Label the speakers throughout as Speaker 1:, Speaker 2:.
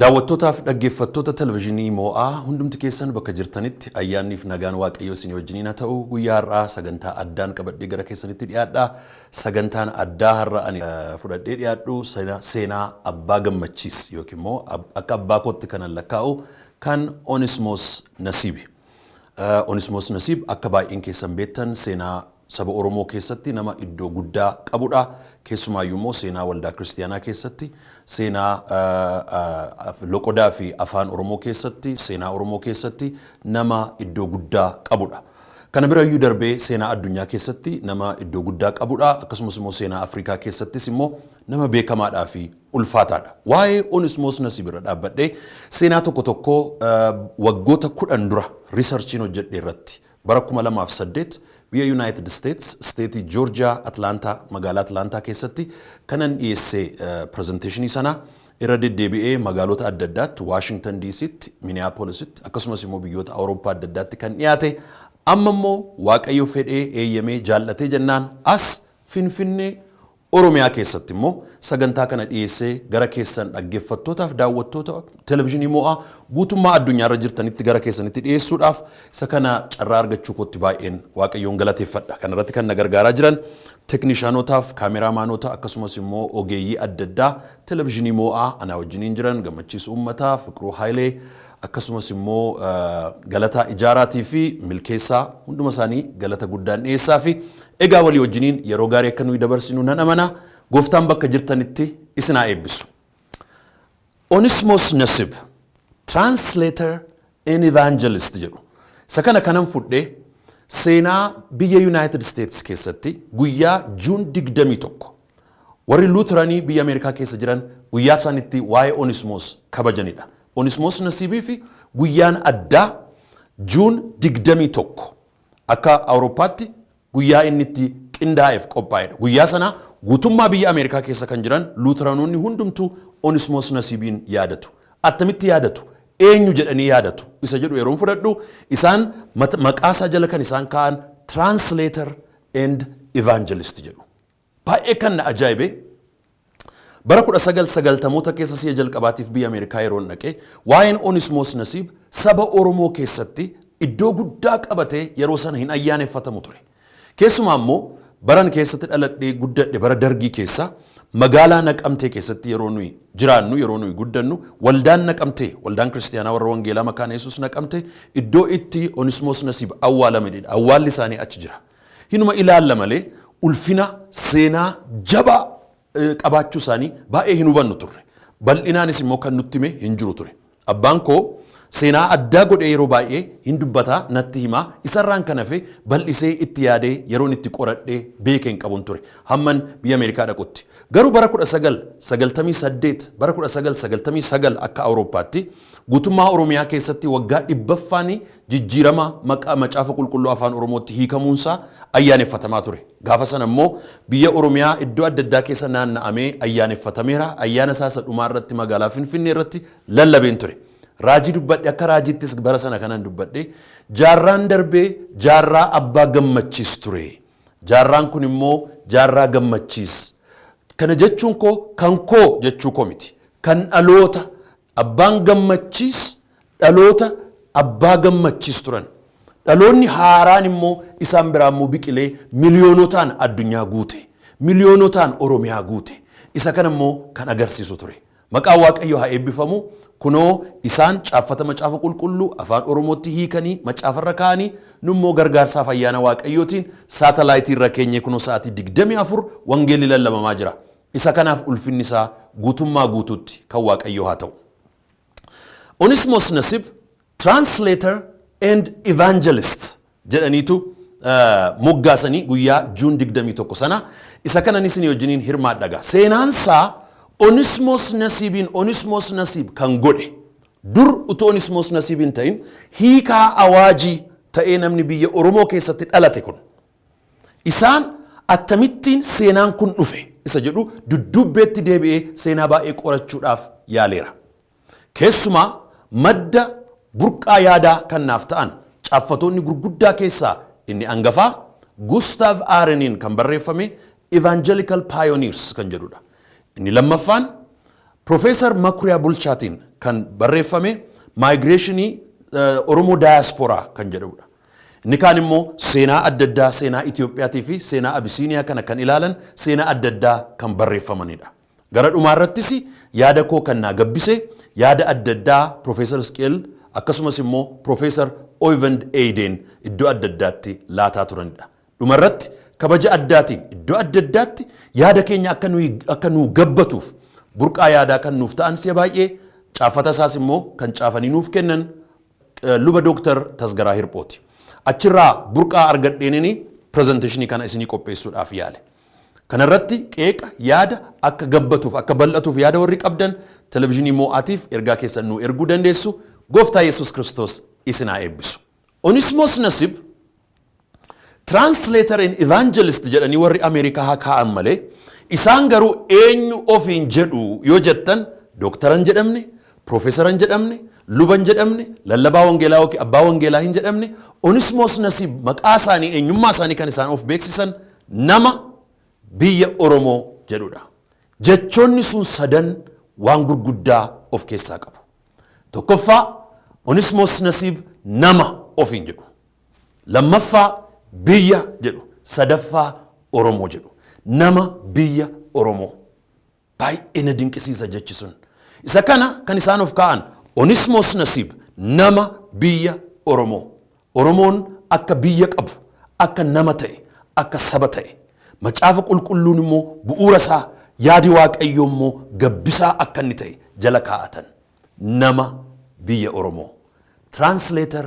Speaker 1: Daawwattootaaf dhaggeeffattoota televizyiinii Moo'aa, hundumti keessan bakka jirtanitti ayyaanniif nagaan Waaqayyoo isinii wajjiniin haa ta'u. Guyyaa har'aa sagantaa addaan qabadhee gara keessanitti dhiyaadha. Sagantaan addaa har'a ani fudhadhee dhiyaadhu seenaa Abbaa Gammachiis yookiin immoo akka abbaa kootti kanan lakkaa'u kan Onismoos Nasiibi. Onismoos Nasiib akka baay'een keessan beektan seenaa saba Oromoo keessatti nama iddoo guddaa qabudha. Keessumaayyuu immoo seenaa waldaa kiristiyaanaa keessatti, seenaa loqodaa fi afaan Oromoo keessatti, seenaa Oromoo keessatti nama iddoo guddaa qabudha. Kana birayyuu darbee seenaa addunyaa keessatti nama iddoo guddaa qabudha. Akkasumas immoo seenaa Afrikaa keessattis immoo nama beekamaadhaa fi ulfaataadha. Waa'ee Onismoos Nasiib irra dhaabbadhee seenaa tokko tokko waggoota 10 dura researchiin hojjedhe irratti bara 2008 biyya United States, state Georgia, Atlanta, magaalaa Atlanta keessatti kanan dhiyeesse presentation sana irra deddeebi'ee magaalota adda addaatti, Washington DCtti, Minneapolisitti, akkasumas immoo biyyoota Awurooppaa adda addaatti kan dhiyaate, amma immoo Waaqayyo fedhee, eeyyamee, jaallatee jennaan as Finfinnee Oromiyaa keessatti immoo sagantaa kana dhiyeessee gara keessan dhaggeeffattootaaf daawwattoota televizyiinii Moo'aa guutummaa addunyaarra jirtanitti gara keessanitti dhiyeessuudhaaf isa kana carraa argachuu kootti baay'een Waaqayyoon galateeffadha. Kana irratti kan na gargaaraa jiran teeknishaanotaaf, kaameraamaanota, akkasumas immoo ogeeyyii adda addaa televizyiinii Moo'aa anaa wajjiniin jiran, Gammachiis Uummataa, Fiqiruu Haayilee, akkasumas immoo Galataa Ijaaraatii fi Milkeessaa, hunduma isaanii galata guddaan dhiyeessaa fi egaa walii wajjiniin yeroo gaarii akka nuyi dabarsinu nan amana. Gooftaan bakka jirtanitti isin haa eebbisu. Onismos Nasib, Translator and Evangelist jedhu. Isa kana kanan fudhee seenaa biyya United States keessatti guyyaa June 21 warri Luuteranii biyya Ameerikaa keessa jiran guyyaa isaan itti waa'ee Onismos kabajanidha. Onismos Nasiibii fi guyyaan addaa June 21 akka Awurooppaatti guyyaa inni itti qindaa'eef qophaa'edha. Guyyaa sana guutummaa biyya Ameerikaa keessa kan jiran Luuteranoonni hundumtuu Onismos Nasiibiin yaadatu. Attamitti yaadatu? Eenyu jedhanii yaadatu? Isa jedhu yeroon fudhadhu, isaan maqaa isaa jala kan isaan kaa'an Translator and Evangelist jedhu. Baay'ee kan na ajaa'ibe, bara 1990moota keessa si'a jalqabaatiif biyya Ameerikaa yeroon dhaqe, waa'een Onismoos Nasiib saba Oromoo keessatti iddoo guddaa qabatee yeroo sana hin ayyaaneffatamu ture. Keessumaa immoo baran keessatti dhaladhee guddadhe, bara Dargii keessa, magaalaa Naqamtee keessatti yeroo nuyi jiraannu, yeroo nuyi guddannu, waldaan Naqamtee, Waldaan Kiristiyaanaa Warra Wangeelaa Makaana Yesuus Naqamtee, iddoo itti Onismoos Nasiib awwaalamanidha. Awwaalli isaanii achi jira. Hinuma ilaalla malee ulfina seenaa jabaa qabaachuu isaanii baay'ee hin hubannu turre. Bal'inaanis immoo kan nutti hime hin jiru ture. Abbaan koo seenaa addaa godhee yeroo baay'ee hin dubbataa, natti himaa, isarraan kan hafe bal'isee itti yaadee yeroon itti qoradhee beekee hin qabun ture hamman biyya Ameerikaa dhaqutti. Garuu bara 1998, bara 1999 akka Awurooppaatti guutummaa Oromiyaa keessatti waggaa 100ffaanii jijjiirama maqaa Macaafa Qulqulluu afaan Oromootti hiikamuunsaa ayyaaneffatamaa ture. Gaafa sana immoo biyya Oromiyaa iddoo adda addaa keessa naanna'amee ayyaaneffatameera. Ayyaana isaa isa dhumaa irratti magaalaa Finfinnee irratti lallabeen ture. Raajii dubbadhe, akka raajiittis bara sana kanan dubbadhe, jaarraan darbee jaarraa Abbaa Gammachiis ture. Jaarraan kun immoo jaarraa Gammachiis. Kana jechuun koo kan koo jechuu koo miti. Kan dhaloota Abbaan Gammachiis, dhaloota Abbaa Gammachiis turan. Dhaloonni haaraan immoo isaan biraa immoo biqilee miliyoonotaan addunyaa guute. Miliyoonotaan Oromiyaa guute. Isa kana immoo kan agarsiisu ture. Maqaan Waaqayyoo haa eebbifamu. Kunoo isaan caaffata Macaafa Qulqulluu afaan Oromootti hiikanii macaafarra kaa'anii, nummoo gargaarsaaf ayyaana Waaqayyootiin saatalaayitii irra keenyee kunoo sa'aatii 24 wangeelli lallabamaa jira. Isa kanaaf ulfinni isaa guutummaa guutuutti kan Waaqayyoo haa ta'u. Onismos Nasib Translator and Evangelist jedhaniitu moggaasanii guyyaa June 21 sana. Isa kanan isin wajjiniin hirmaadhaga. Seenaansaa Onismos Nasiibiin Onismos Nasiib kan godhe, dur utuu Onismos Nasiib hin ta'in hiikaa awaajii ta'ee namni biyya Oromoo keessatti dhalate kun, isaan akkamittiin seenaan kun dhufe isa jedhu dudduubbeetti deebi'ee seenaa baay'ee qorachuudhaaf yaaleera. Keessumaa madda burqaa yaadaa kan naaf ta'an caaffatoonni gurguddaa keessaa inni angafaa Gustav Aareniin kan barreeffame Evangelical Pioneers kan jedhudha. Inni lammaffaan Profeesar Makuriyaa Bulchaatiin kan barreeffame migration Oromoo diaspora kan jedhamudha. Inni kaan immoo seenaa adda addaa, seenaa Itiyoophiyaatii fi seenaa Abisiiniyaa kana kan ilaalan, seenaa adda addaa kan barreeffamanidha. Gara dhumaarrattis yaada koo kan naa gabbise yaada adda addaa Profeesar Isqeel akkasumas immoo Profeesar Oyvind Eideen iddoo adda addaatti laataa turanidha. Dhumarratti kabaja addaatiin iddoo adda addaatti yaada keenya akka nuu gabbatuuf burqaa yaadaa kan nuuf ta'an, si'a baay'ee caafata isaas immoo kan caafanii nuuf kennan luba Dooktar Tasgaraa Hirphooti. Achirraa burqaa argadheenini presentation kana isinii qopheessuudhaaf yaale. Kanarratti qeeqa, yaada akka gabbatuuf, akka bal'atuuf yaada warri qabdan televezyiinii Moo'aatiif ergaa keessan nuu erguu dandeessu. Gooftaa Yesuus Kiristoos isin haa eebbisu. Onismos Nasib translator and evangelist jedhanii warri Ameerikaa haa kaa'an malee, isaan garuu eenyu ofiin jedhu yoo jettan, dooktaran jedhamne, piroofeesaran jedhamne, luban jedhamne, lallabaa wangeelaa yookiin abbaa wangeelaa hin jedhamne. Onismos Nasib maqaa isaanii, eenyummaa isaanii kan isaan of beeksisan nama biyya Oromoo jedhudha. Jechoonni sun sadan waan gurguddaa of keessaa qabu. Tokkoffaa, Onismos Nasiib nama ofiin jedhu. Lammaffaa, biyya jedhu. Sadaffaa, Oromoo jedhu. Nama biyya Oromoo. Baay'ee na dinqisiisa jechi sun. Isa kana kan isaan of kaa'an Onismos Nasiib nama biyya Oromoo. Oromoon akka biyya qabu, akka nama ta'e, akka saba ta'e. Macaafa Qulqulluun immoo bu'uura isaa, yaadi Waaqayyoo immoo gabbisaa akka inni ta'e jala kaa'atan. Nama biyya Oromoo. Translator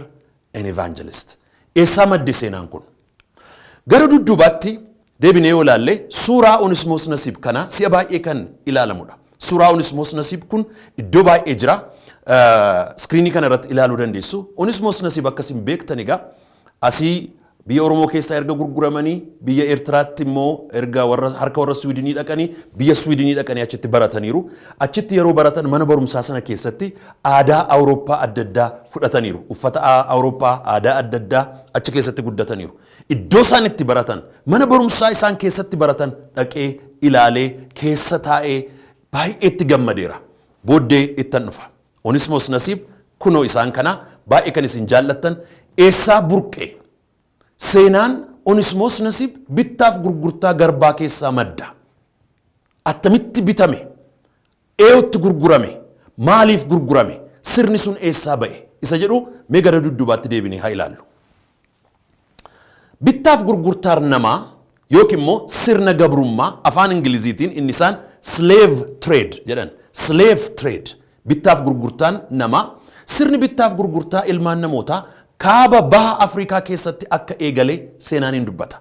Speaker 1: and evangelist. Eessaa madde seenaan kun? Gara dudduubaatti deebinee yoo ilaalle, suuraa Onismoos Nasiib kana si'a baay'ee kan ilaalamudha. Suuraa Onismoos Nasiib kun iddoo baay'ee jira. Screen kana irratti ilaaluu dandeessu. Onismoos Nasiib akkasiin beektan egaa asii biyya Oromoo keessaa erga gurguramanii, biyya Eertiraatti immoo erga warra harka warra Swiidinii dhaqanii, biyya Swiidinii dhaqanii achitti barataniiru. Achitti yeroo baratan mana barumsaa sana keessatti aadaa Awurooppaa adda addaa fudhataniiru. Uffata Awurooppaa, aadaa adda addaa achi keessatti guddataniiru. Iddoo isaan itti baratan, mana barumsaa isaan keessatti baratan dhaqee ilaalee, keessa taa'ee baay'ee itti gammadeera. Booddee ittan dhufa. Onismoos Nasiib kunoo isaan kana baay'ee kan isin jaallattan eessaa burqee? Seenaan Onismoos Nasiib bittaaf gurgurtaa garbaa keessaa madda. Attamitti bitame? Eeyutti gurgurame? Maaliif gurgurame? Sirni sun eessaa ba'e? Isa jedhu mee gara dudduubaatti deebinee haa ilaallu. Bittaaf gurgurtaan namaa yookiin immoo sirna gabrummaa, afaan Ingiliziitiin inni isaan slave trade jedhan. Slave trade, bittaaf gurgurtaan namaa, sirni bittaaf gurgurtaa ilmaan namootaa kaaba baha Afrikaa keessatti akka eegale seenaan hin dubbata.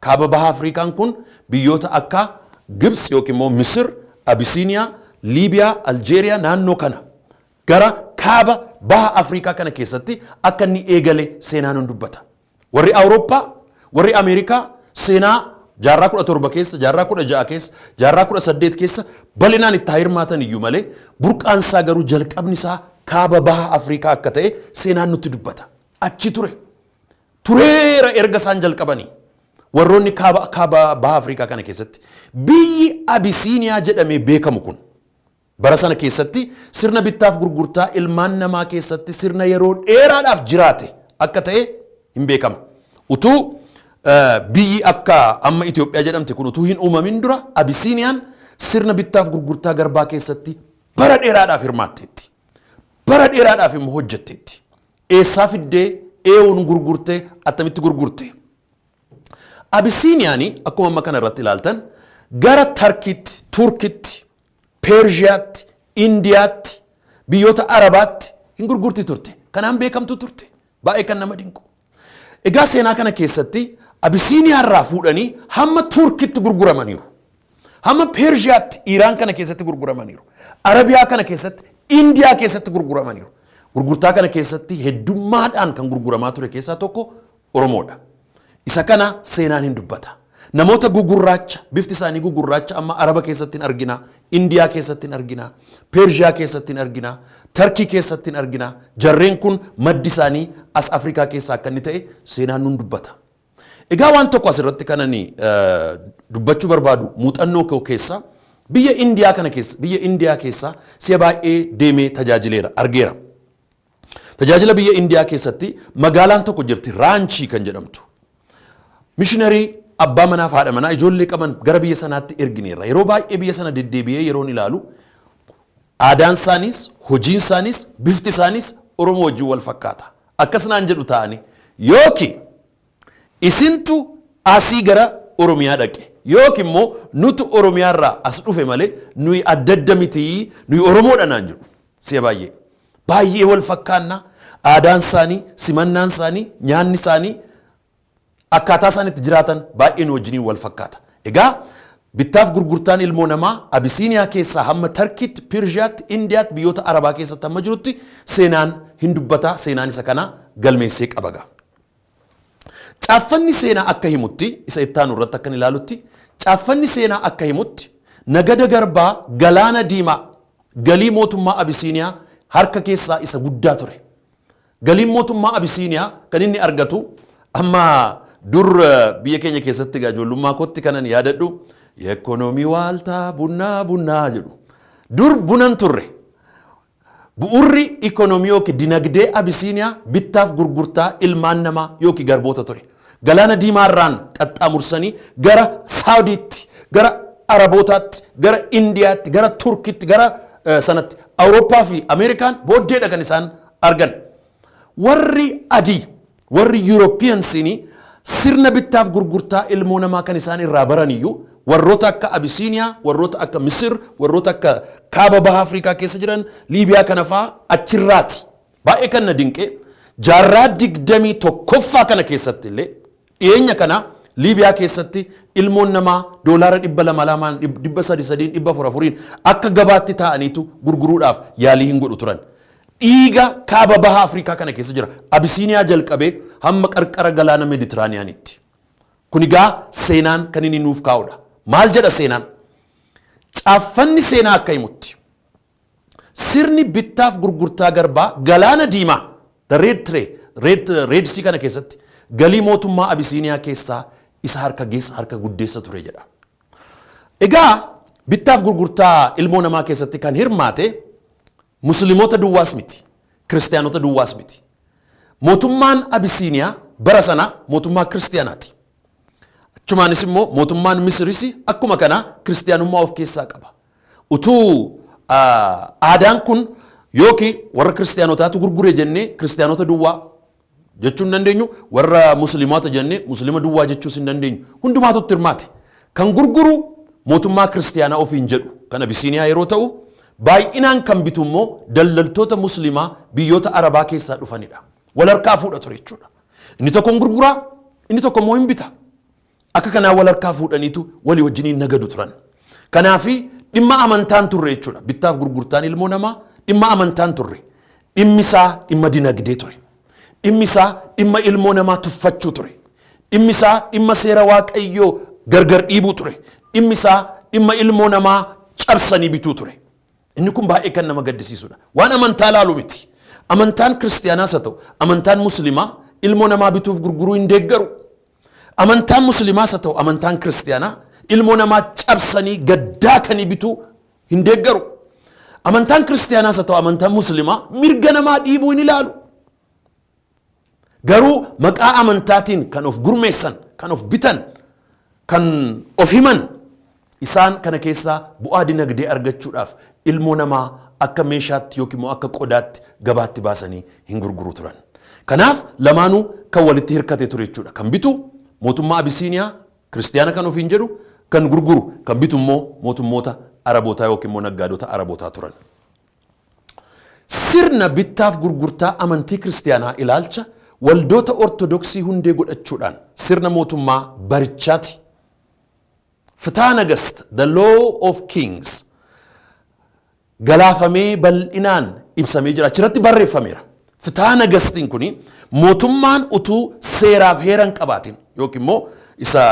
Speaker 1: Kaaba baha Afrikaan kun biyyoota akka Gibx yookiin immoo Misir, Abisiiniyaa, Liibiyaa, Aljeeriyaa, naannoo kana gara kaaba baha Afrikaa kana keessatti akka inni eegale seenaan hin dubbata. Warri Awurooppaa, warri Ameerikaa seenaa jaarraa 17 keessa, jaarraa 16 keessa, jaarraa 18 keessa bal'inaan itti haa hirmaatan iyyuu malee, burqaan isaa garuu jalqabni isaa kaaba baha Afrikaa akka ta'e seenaan nutti dubbata. Achi ture. Tureera erga isaan jalqabanii. Warroonni kaaba baha Afrikaa kana keessatti biyyi Abisiiniyaa jedhamee beekamu kun bara sana keessatti sirna bittaaf gurgurtaa ilmaan namaa keessatti sirna yeroo dheeraadhaaf jiraate akka ta'e hin beekama. Utuu biyyi akka amma Itoophiyaa jedhamte kun utuu hin uumamin dura Abisiiniyaan sirna bittaaf gurgurtaa garbaa keessatti bara dheeraadhaaf hirmaatteetti. Bara dheeraadhaaf immoo hojjetteetti. Eessaa fiddee, eewuun gurgurtee, attamitti gurgurte? Abisiiniyaanii akkuma amma kana irratti ilaaltan gara Tarkiitti, Turkitti, Peershiyaatti, Indiyaatti, biyyoota Arabaatti hin gurgurti turte. Kanaan beekamtu turte. Baay'ee kan nama dinqu. Egaa seenaa kana keessatti Abisiiniyaarraa fuudhanii hamma Turkitti gurguramaniiru. Hamma Peershiyaatti, Iiraan kana keessatti gurguramaniiru. Arabiyaa kana keessatti, Indiyaa keessatti gurguramaniiru. Gurgurtaa kana keessatti heddummaadhaan kan gurguramaa ture keessaa tokko Oromoodha. Isa kana seenaan hin dubbata. Namoota gugurraacha, bifti isaanii gugurraacha amma Araba keessatti hin argina, Indiyaa keessatti hin argina, Peershiyaa keessatti hin argina, Tarkii keessatti hin argina. Jarreen kun maddi isaanii as Afrikaa keessaa akka inni ta'e seenaan nun dubbata. Egaa waan tokko asirratti kan ani dubbachuu barbaadu, muuxannoo koo keessa Biyya Indiyaa kana keessa, biyya Indiyaa keessa si'a baay'ee deemee tajaajileera, argeera. Tajaajila biyya Indiyaa keessatti magaalaan tokko jirti, Raanchii kan jedhamtu. Mishiinarii abbaa manaaf haadha manaa ijoollee qaban gara biyya sanaatti ergineerra. Yeroo baay'ee biyya sana deddeebi'ee yeroon ilaalu, aadaan isaaniis, hojiin isaaniis, bifti isaaniis Oromoo wajjin wal fakkaata. Akkas naan jedhu ta'anii, yookiin isintu asii gara Oromiyaa dhaqe, yookiin immoo nutu Oromiyaa irraa as dhufe malee nuyi adda adda mitii, nuyi Oromoodha naan jedhu. Si'a baay'ee. Baay'ee wal fakkaanna. Aadaan isaanii, simannaan isaanii, nyaanni isaanii, akkaataa isaan itti jiraatan baay'ee nu wajjiniin wal fakkaata. Egaa bittaaf gurgurtaan ilmoo namaa Abisiiniyaa keessaa hamma Tarkiitti, Pirshiyaatti, Indiyaatti, biyyoota Arabaa keessatti hamma jirutti seenaan hin dubbata, seenaan isa kana galmeessee qaba. Caaffanni seenaa akka himutti, isa ittaanu irratti akkan ilaalutti, caaffanni seenaa akka himutti nagada garbaa galaana diimaa galii mootummaa Abisiiniyaa harka keessaa isa guddaa ture. Galiin mootummaa Abisiiniyaa kan inni argatu, amma dur biyya keenya keessatti egaa ijoollummaa kootti kanan yaadadhu, "የኢኮኖሚ ዋልታ ቡና ቡና" jedhu. Dur bunan turre. Bu'urri ikonomii yookiin dinagdee Abisiiniyaa bittaaf gurgurtaa ilmaan namaa yookiin garboota ture. Galaana Diimaarraan qaxxaamursanii gara Saawudiitti, gara Arabootaatti, gara Indiyaatti, gara Turkitti, gara sanatti Awurooppaa fi Ameerikaan booddeedha kan isaan argan. Warri adii, warri Yuuroopiyansiinii sirna bittaaf gurgurtaa ilmoo namaa kan isaan irraa baran iyyuu warroota akka Abisiiniyaa, warroota akka Misir, warroota akka kaaba baha Afrikaa keessa jiran, Liibiyaa kana fa'aa achirraati. Baay'ee kan na dinqee, jaarraa 21ffaa kana keessatti illee dhiyeenya kana Liibiyaa keessatti ilmoon namaa doolaara 200 lamaan, 300 sadiin, 400 afuriin akka gabaatti taa'aniitu gurguruudhaaf yaalii hin godhu turan. Dhiiga kaaba baha Afrikaa kana keessa jira. Abisiiniyaa jalqabee hamma qarqara galaana Meeditiraaniyaanitti. Kun egaa seenaan kan inni nuuf kaa'udha. Maal jedha seenaan? Caaffanni seenaa akka himutti, sirni bittaaf gurgurtaa garbaa galaana diimaa, the red trade, red sea kana keessatti galii mootummaa Abisiiniyaa keessaa isa harka geessa, harka guddeessa ture jedha. Egaa bittaaf gurgurtaa ilmoo namaa keessatti kan hirmaate musliimoota duwwaas miti, kiristaanota duwwaas miti. Mootummaan Abisiiniyaa bara sana mootummaa kiristaanaati. Achumaanis immoo mootummaan Misiris akkuma kana kiristaanummaa of keessaa qaba. Utuu aadaan kun yookiin warra kiristaanotaatu gurgure jennee kiristaanota duwwaa jechuu hin dandeenyu, warra musliimota jennee musliima duwwaa jechuus hin dandeenyu. Hundumaatu itti hirmaate. Kan gurguru mootummaa kiristaanaa ofiin jedhu kan Abisiiniyaa yeroo ta'u, baay'inaan kan bitu immoo daldaltoota musliimaa biyyoota Arabaa keessaa dhufanidha. Wal harkaa fuudha ture jechuudha. Inni tokko hin gurguraa, inni tokko immoo hin bita. Akka kanaa wal harkaa fuudhaniitu walii wajjiniin nagadu turan. Kanaafi dhimma amantaan turre jechuudha. Bittaaf gurgurtaan ilmoo namaa dhimma amantaan turre. Dhimmi isaa dhimma dinagdee ture. Dhimmi isaa dhimma ilmoo namaa tuffachuu ture. Dhimmi isaa dhimma seera Waaqayyoo gargar dhiibuu ture. Dhimmi isaa dhimma ilmoo namaa cabsanii bituu ture. Inni kun baay'ee kan nama gaddisiisudha. Waan amantaa laalu miti. Amantaan kiristiyaanaas haa ta'u, amantaan musliimaa ilmoo namaa bituuf gurguruu hin deeggaru. Amantaan musliimaas haa ta'u, amantaan kiristiyaanaa ilmoo namaa cabsanii gaddaakanii bituu hin deeggaru. Amantaan kiristiyaanaas haa ta'u, amantaan musliimaa mirga namaa dhiibuu hin ilaalu. Garuu maqaa amantaatiin kan of gurmeessan, kan of bitan, kan of himan, isaan kana keessaa bu'aa dinagdee argachuudhaaf ilmoo namaa akka meeshaatti yookiin immoo akka qodaatti gabaatti baasanii hin gurguru turan. Kanaaf lamaanuu kan walitti hirkate ture jechuudha. Kan bitu mootummaa Abisiiniyaa kiristiyaana kan ofiin jedhu, kan gurguru, kan bitu immoo mootummoota Arabootaa yookiin immoo naggaadota Arabootaa turan. Sirna bittaaf gurgurtaa amantii kiristiyaanaa ilaalcha waldoota Ortodoksii hundee godhachuudhaan sirna mootummaa barichaati. Fitaa Nagast, the law of kings, galaafamee bal'inaan ibsamee jira. Achirratti barreeffameera. Fitaa Nagastiin kuni mootummaan utuu seeraaf heera hin qabaatin yookiin immoo isa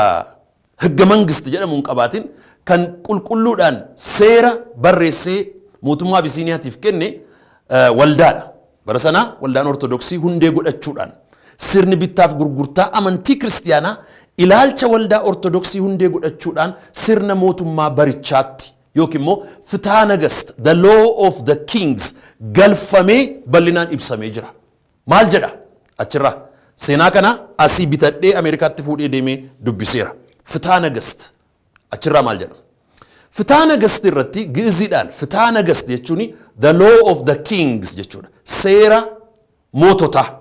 Speaker 1: ህገ መንግስት jedhamu hin qabaatin, kan qulqulluudhaan seera barreessee mootummaa Abisiiniyaatiif kenne waldaadha. Bara sana waldaan Ortodoksii hundee godhachuudhaan sirni bittaaf gurgurtaa amantii kiristiyaanaa ilaalcha waldaa Ortodoksii hundee godhachuudhaan sirna mootummaa barichaatti yookiin immoo Fitaa Nagast, the law of the kings, galfamee bal'inaan ibsamee jira. Maal jedha achirraa? Seenaa kana asii bitadhee Ameerikaatti fuudhee deemee dubbiseera. Fitaa Nagast achirraa maal jedha? Fitaa Nagast irratti Gi'iziidhaan Fitaa Nagast jechuun the law of the kings jechuudha. Seera moototaa.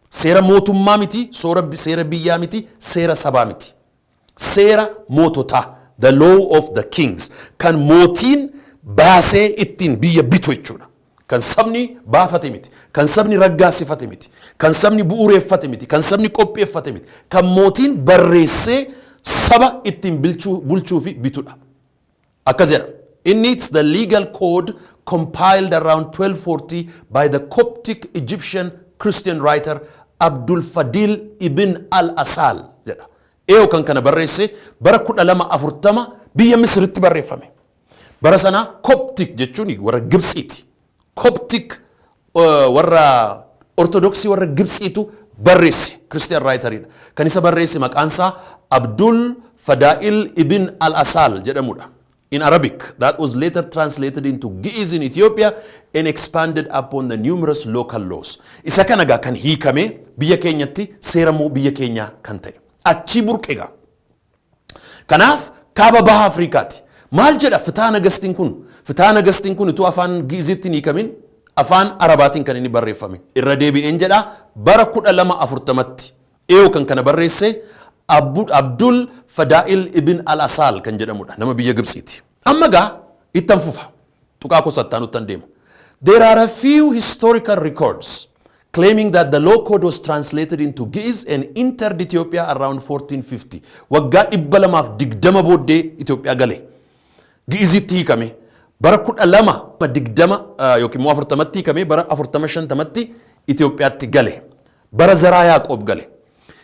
Speaker 1: Seera mootummaa miti, seera biyyaa miti, seera sabaa miti. Seera moototaa, the law of the kings, kan mootiin baasee ittiin biyya bitu jechuudha. Kan sabni baafate miti, kan sabni raggaasifate miti, kan sabni bu'uureeffate miti, kan sabni qopheeffate miti, kan mootiin barreessee saba ittiin bulchuu fi bitudha. Akkas jedha. Inni it's the legal code compiled around 1240 by the Coptic Egyptian Christian writer Abdul Fadil ibn al-Asal jedha. Eeyo kan kana barreesse bara 1240 biyya Misiritti barreeffame. Bara sana Coptic jechuun warra Gibxiiti. Coptic warra Ortodoksii warra Gibxiitu barreesse, Christian writeridha. Kan isa barreesse maqaansaa Abdul Fadail ibn al-Asal jedhamudha. In Arabic, that was later translated into Ge'ez in Ethiopia and expanded upon the numerous local laws. Isa kana gaa kan hiikame biyya keenyatti seera moo biyya keenyaa kan ta'e. Achii burqe gaa. Kanaaf kaaba baha Afrikaati. Maal jedha Fitaa Nagastiin kun? Fitaa Nagastiin kun utuu afaan Gi'izitti hin hiikamin afaan Arabaatiin kan inni barreeffame. Irra deebi'een jedha, bara 1240tti. Eeyo kan kana barreesse Abdul Fadaa'il ibn al-Asaal kan jedhamudha. Nama biyya Gibxiiti. Amma gaa ittan fufa. Tuqaa kosattaan uttan deema. There are a few historical records claiming that the law code was translated into Ge'ez and entered Ethiopia around 1450. Waggaa 220 booddee Itoophiyaa gale. Gi'izitti hiikame. Bara 1220 yookiin immoo 40tti hiikame, bara 4050tti Itoophiyaatti gale. Bara Zaraa Yaaqoob gale.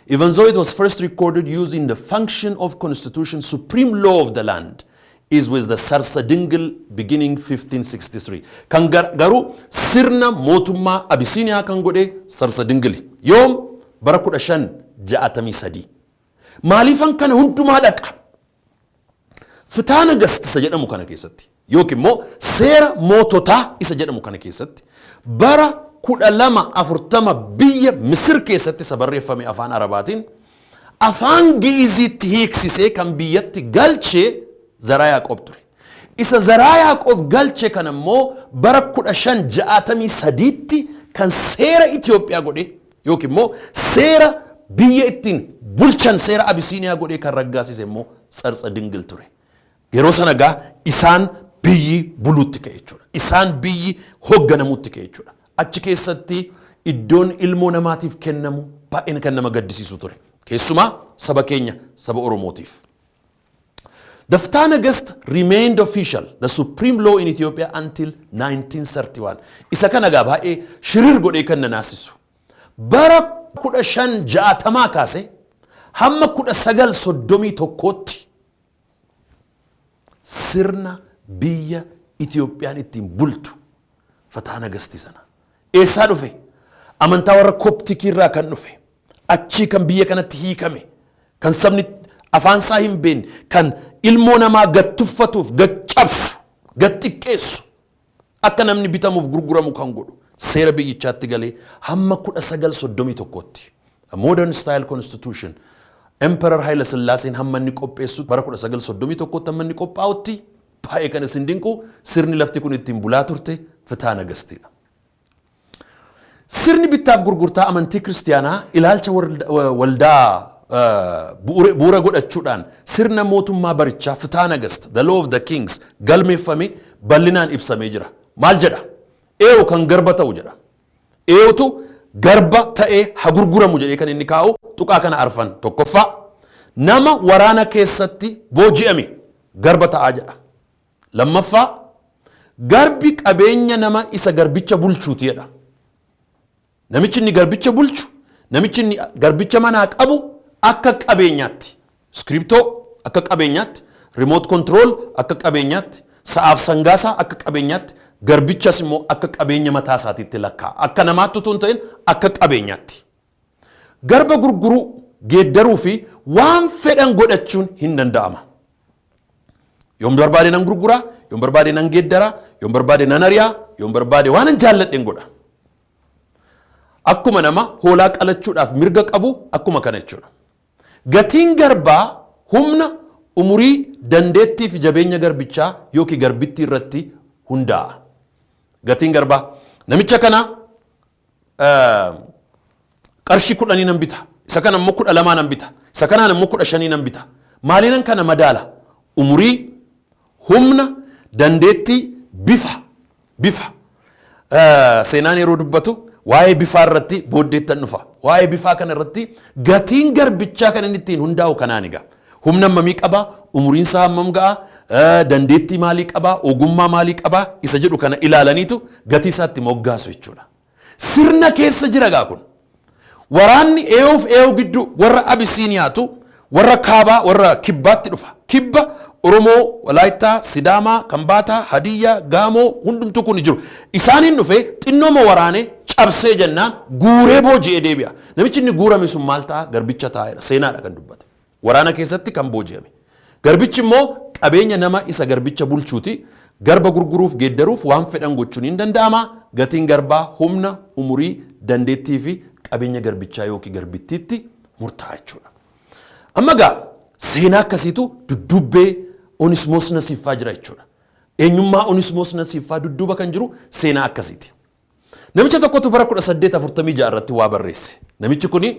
Speaker 1: Even though it was first recorded using the function of constitution, supreme law of the land is with the Sarsa Dingil beginning 1563. Kan garuu sirna mootummaa Abisiiniyaa kan godhe Sarsa Dingili. Yoom? Bara 1563. Maaliifan kana hundumaa dhaqa? Fitaa Nagast isa jedhamu kana keessatti yookiin immoo seera moototaa isa jedhamu kana keessatti bara 1240 biyya Misir keessatti isa barreeffame afaan Arabaatiin afaan Gi'iziitti hiiksisee kan biyyatti galchee Zaraa Yaaqoob ture. Isa Zaraa Yaaqoob galche kan immoo bara 1563tti kan seera Itoophiyaa godhe yookiin immoo seera biyya ittiin bulchan, seera Abisiiniyaa godhee kan raggaasise immoo Tsartsa Dingil ture. Yeroo sana gaa isaan biyyi buluutti ka'e jechuudha. Isaan biyyi hoogganamuutti ka'e jechuudha. Achi keessatti iddoon ilmoo namaatiif kennamu baay'ee kan nama gaddisiisu ture. Keessumaa saba keenya, saba Oromootiif. The Fita Nagast remained official, the supreme law in Ethiopia until 1931. Isa kana gaa baay'ee shirir godhee kan na naasisu. Bara 1560 kaase hamma 1931tti sirna biyya Itoophiyaan ittiin bultu Fataa Nagastii sana. Eessaa dhufe? Amantaa warra Koptikii irraa kan dhufe. Achii kan biyya kanatti hiikame. Kan sabni afaan isaa hin beekne, kan ilmoo namaa gad tuffatuuf, gad cabsu, gad xiqqeessu, akka namni bitamuuf gurguramu kan godhu seera biyyichaatti galee hamma 1931tti. A modern style constitution Emperor Haile Sillaaseen hamma inni qopheessu, bara 1931tti hamma inni qophaa'utti, baay'ee kan isin dinqu sirni lafti kun ittiin bulaa turte Fitaa Nagastiidha. Sirni bittaaf gurgurtaa amantii kiristiyaanaa ilaalcha waldaa bu'uura godhachuudhaan sirna mootummaa barichaa Fitaa Nagast, the law of the kings, galmeeffame bal'inaan ibsamee jira. Maal jedha? Eewu kan garba ta'u jedha. Eewutu garba ta'ee haa gurguramu jedhee kan inni kaa'u tuqaa kana arfan. Tokkoffaa, nama waraana keessatti booji'ame garba ta'aa jedha. Lammaffaa, garbi qabeenya nama isa garbicha bulchuuti jedha. Namichi inni garbicha bulchu, namichi inni garbicha manaa qabu akka qabeenyaatti, iskiriptoo akka qabeenyaatti, remote control akka qabeenyaatti, sa'aaf sangaasaa akka qabeenyaatti, garbichas immoo akka qabeenya mataa isaatiitti lakkaa'a. Akka namaatti utuu hin ta'in akka qabeenyaatti. Garba gurguruu, geeddaruu fi waan fedhan godhachuun hin danda'ama. Yoom barbaade nan gurguraa, Yoon barbaade nan geeddara, yoon barbaade nan ari'a, yoon barbaade waan an jaalladhen godha. Akkuma nama hoolaa qalachuudhaaf mirga qabu akkuma kana jechuudha. Gatiin garbaa humna, umurii, dandeettii fi jabeenya garbichaa yookiin garbittii irratti hundaa'a. Gatiin garbaa namicha kana qarshii 10 nan bita, isa kana immoo 12 nan bita, isa kanaan immoo 15 nan bita. Maaliinan kana madaala? Umurii, humna, dandeettii, bifa. Seenaan yeroo dubbatu waa'ee bifaa irratti booddeettan dhufa. Waa'ee bifaa kana irratti gatiin garbichaa kan inni ittiin hundaa'u kanaan egaa. Humna hammamii qaba? Umuriin isaa hammam ga'a? Dandeettii maalii qaba? Ogummaa maalii qaba? Isa jedhu kana ilaalaniitu gatii isaatti moggaasu jechuudha. Sirna keessa jira gaa kun. Waraanni eeyoof eeyoo gidduu warra Abisiiniyaatu warra kaabaa warra kibbaatti dhufa. Kibba Oromoo, Walaayittaa, Sidaamaa, Kambaataa, Hadiyyaa, Gaamoo hundumtuu kun jiru. Isaaniin dhufee xinnooma waraanee cabsee jennaan guuree booji'ee deebi'a. Namichi inni guurame sun maal ta'a? Garbicha taa'edha. Seenaadha kan dubbate. Waraana keessatti kan booji'ame. Garbichi immoo qabeenya nama isa garbicha bulchuuti. Garba gurguruuf, geeddaruuf, waan fedhan gochuun hin danda'ama. Gatiin garbaa humna, umurii, dandeettii fi qabeenya garbichaa yookiin garbittiitti murtaa'a jechuudha. Amma gaa seenaa akkasiitu dudduubbee Onismoos Nasiiffaa jira jechuudha. Eenyummaa Onismoos Nasiiffaa dudduuba kan jiru seenaa akkasiiti. Namicha tokkotu bara 1846 irratti waa barreesse. Namichi kuni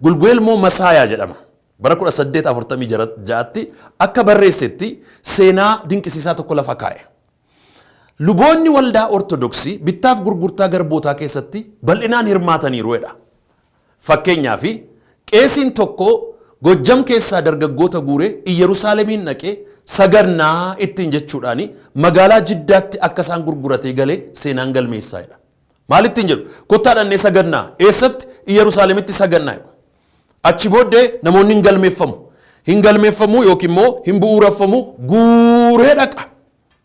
Speaker 1: Gulguelmoo Masaayaa jedhama. Bara 1846tti akka barreessetti seenaa dinqisiisaa tokko lafa kaa'e. Luboonni waldaa Ortodoksii bittaaf gurgurtaa garbootaa keessatti bal'inaan hirmaataniiru jedha. Fakkeenyaaf, qeesiin tokko Gojjam keessaa dargaggoota guuree Iyyerusaalemiin dhaqee sagadnaa ittiin jechuudhaan magaalaa Jiddaatti akka isaan gurguratee galee seenaan galmeessaa jedha. Maal ittiin jedhu? Kottaa dhannee sagadnaa. Eessatti? Iyyerusaalemitti sagadnaa jedhu. Achi booddee namoonni hin galmeeffamu. Hin galmeeffamu yookiin immoo hin bu'uureffamu, guuree dhaqa.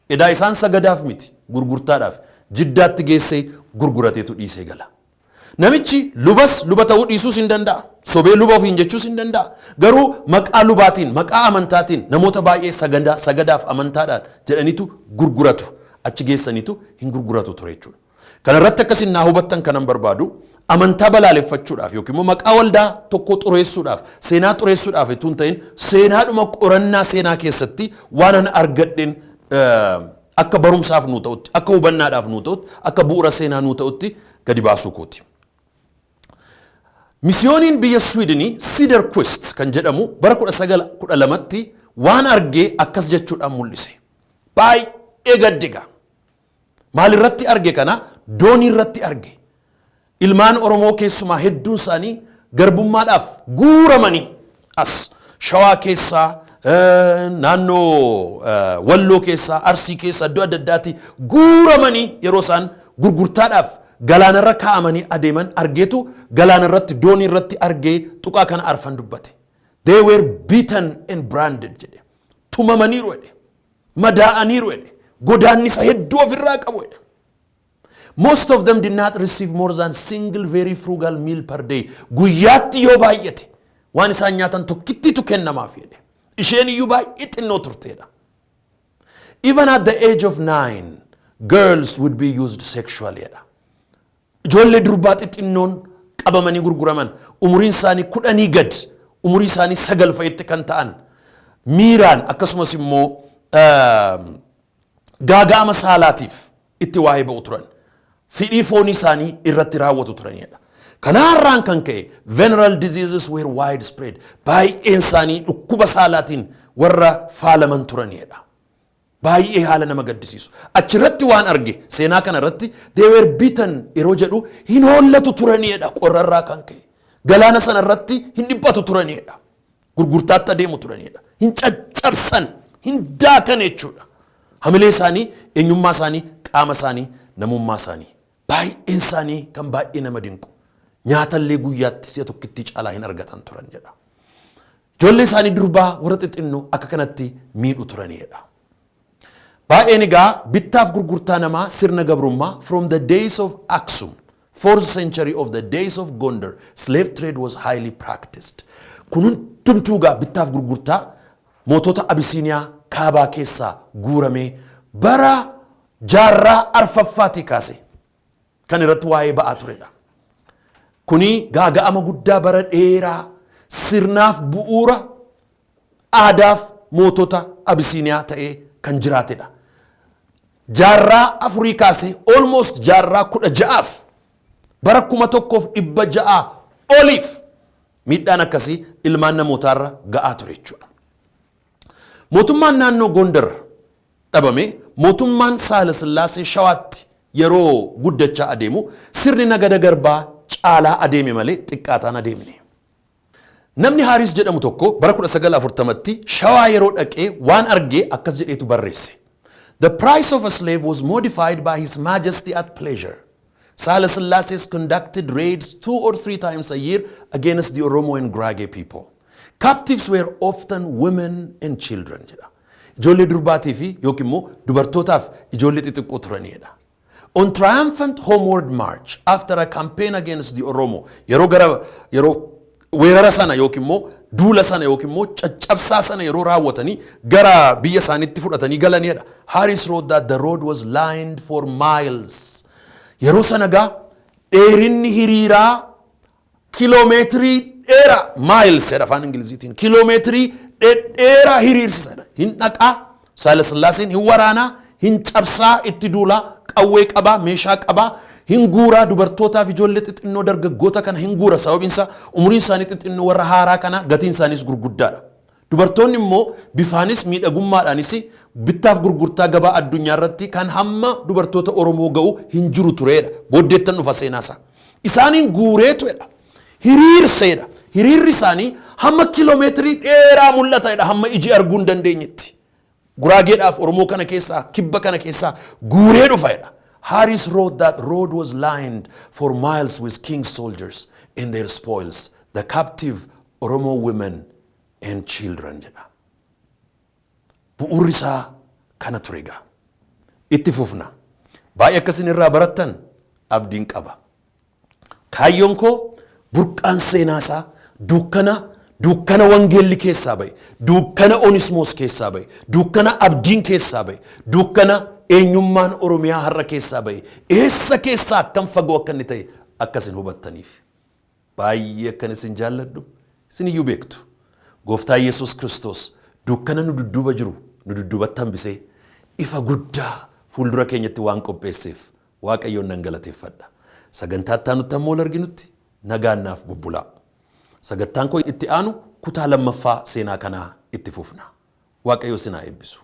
Speaker 1: Edaa isaan sagadaaf miti, gurgurtaadhaaf Jiddaatti geessee gurgurateetu dhiisee gala. Namichi lubas luba ta'uu dhiisuus hin danda'a. Sobee luba ofiin jechuus hin danda'a. Garuu maqaa lubaatiin, maqaa amantaatiin namoota baay'ee sagadaaf amantaadhaan jedhaniitu gurguratu. Achi geessaniitu hin gurguratu ture jechuudha. Kana irratti akkasin naa hubattan kanan barbaadu, amantaa balaaleffachuudhaaf yookiin immoo maqaa waldaa tokko xureessuudhaaf, seenaa xureessuudhaaf ittuu hin ta'in, seenaadhuma qorannaa seenaa keessatti waan an argadheen akka barumsaaf nuu ta'utti, akka hubannaadhaaf nuu ta'utti, akka bu'uura seenaa nuu ta'utti gadi baasuu kooti. Misiyooniin biyya Swiidinii Cederquist kan jedhamu bara 1912tti waan argee akkas jechuudhaan mul'ise. Baay'ee gaddiga. Maalirratti arge kana? Doonii irratti arge. Ilmaan Oromoo keessumaa hedduun isaanii garbummaadhaaf guuramanii as Shawaa keessaa, naannoo Walloo keessaa, Arsii keessaa, iddoo adda addaatti guuramanii yeroo isaan gurgurtaadhaaf galaanarra kaa'amanii adeeman argeetu galaanarratti doonii irratti argee tuqaa kana arfan dubbate. "They were beaten and branded" jedhe. Tumamaniiru jedhe. Madaa'aniiru jedhe. Godaannisa hedduu ofirraa qabu jedhe. "Most of them did not receive more than single very frugal meal per day." Guyyaatti yoo baay'ate waan isaan nyaatan tokkittitu kennamaaf jedhe. Isheen iyyuu baay'ee xinnoo turteedha. "Even at the age of 9, girls would be used sexually" jedha. Ijoollee durbaa xixinnoon qabamanii gurguraman, umuriin isaanii 10 gad, umurii isaanii 9 fa'itti kan ta'an, miiraan akkasumas immoo gaaga'ama saalaatiif itti waa'ee ba'u turan. Fedhii foonii isaanii irratti raawwatu turanidha. Kanaarraan kan ka'e venereal diseases were widespread. Baay'een isaanii dhukkuba saalaatiin warra faalaman turanidha. Baay'ee haala nama gaddisiisu. Achirratti waan arge, seenaa kana irratti "they were beaten" yeroo jedhu hin hollatu turanidha qorrarraa kan ka'e. Galaana sana irratti hin dhiphatu turanidha. Gurgurtaatti adeemu turanidha. Hin caccabsan, hin daakan jechuudha. Hamilee isaanii, eenyummaa isaanii, qaama isaanii, namummaa isaanii. Baay'een isaanii kan baay'ee nama dinqu. Nyaatallee guyyaatti si'a tokkittii caalaa hin argatan turan jedha. Ijoollee isaanii durbaa warra xixinnoo akka kanatti miidhu turanidha. Baay'een egaa bittaaf gurgurtaa namaa, sirna gabrummaa, from the days of Aksum, fourth century of the days of Gondar, slave trade was highly practiced. Kun hundumtuu egaa bittaaf gurgurtaa mootota Abisiiniyaa kaabaa keessaa guuramee bara jaarraa arfaffaatii kaase kan irratti waa'ee ba'aa turedha. Kuni gaaga'ama guddaa bara dheeraa sirnaaf bu'uura aadaaf mootota Abisiiniyaa ta'ee kan jiraatedha. Jaarraa afurii kaasee almost jaarraa 16f, bara 1600 oliif miidhaan akkasii ilmaan namootaarra ga'aa ture jechuudha. Mootummaan naannoo Gondar dhabame, mootummaan Saala Sillaasee Shawaatti yeroo guddachaa adeemu, sirni nagada garbaa caalaa adeeme malee xiqqaataan adeemne. Namni Haaris jedhamu tokko bara 1940tti Shawaa yeroo dhaqee waan argee akkas jedheetu barreesse. "The price of a slave was modified by His Majesty at pleasure. Sahle Selassie conducted raids two or three times a year against the Oromo and Gurage people. Captives were often women and children," jedha. Ijoollee durbaatii fi yookiin immoo dubartootaaf ijoollee xixiqqoo turanidha. "On triumphant homeward march after a campaign against the Oromo," yeroo gara yeroo weerara sana yookiin immoo duula sana yookiin immoo caccabsaa sana yeroo raawwatanii gara biyya isaaniitti fudhatanii galanidha. "Harris wrote that the road was lined for miles." Yeroo sana gaa dheerinni hiriiraa kiloomeetirii dheeraa, miles jedha afaan Ingiliziitiin, kiloomeetirii dhedheeraa hiriirsisadha. Hin dhaqaa Saala Sillaaseen, hin waraanaa, hin cabsaa, itti duulaa, qawwee qabaa, meeshaa qabaa, hin guuraa dubartootaaf ijoollee xixinnoo, dargaggoota kana hin guura. Sababiin isaa umuriin isaanii xixinnoo, warra haaraa kana gatiin isaaniis gurguddaadha. Dubartoonni immoo bifaanis miidhagummaadhaanis bittaaf gurgurtaa gabaa addunyaa irratti kan hamma dubartoota Oromoo ga'u hin jiru tureedha. Booddeettan dhufa seenaasaa. Isaaniin guureetuedha. Hiriirseedha. Hiriirri isaanii hamma kiloomeetirii dheeraa mul'ataadha, hamma iji arguu hin dandeenyetti. Guraageedhaaf Oromoo kana keessaa, kibba kana keessaa guuree dhufeedha. "Harris wrote that road was lined for miles with king's soldiers and their spoils, the captive Oromo women and children," jedha. Bu'uurri isaa kana ture egaa. Itti fufna. Baay'ee akkasin irraa barattan abdiin qaba. Kaayyoon koo burqaan seenaa isaa dukkana wangeelli keessaa ba'e, dukkana Onismoos keessaa ba'e, dukkana abdiin keessaa ba'e, dukkana eenyummaan Oromiyaa har'a keessaa ba'e, eessa keessaa akkam fagoo akka inni ta'e akkasin hubattaniif. Baay'ee akkan isin jaalladhu isin iyyuu beektu. Gooftaa Yesuus Kiristoos dukkana nu dudduuba jiru nu dudduubatti hambisee ifa guddaa fuuldura keenyatti waan qopheesseef Waaqayyoon nan galateeffadha. Sagantaa itti aanutti ammoo wal arginutti nagaan naaf bubbulaa. Sagantaan koo itti aanu kutaa lammaffaa seenaa kanaa itti fufna. Waaqayyo isin haa eebbisu.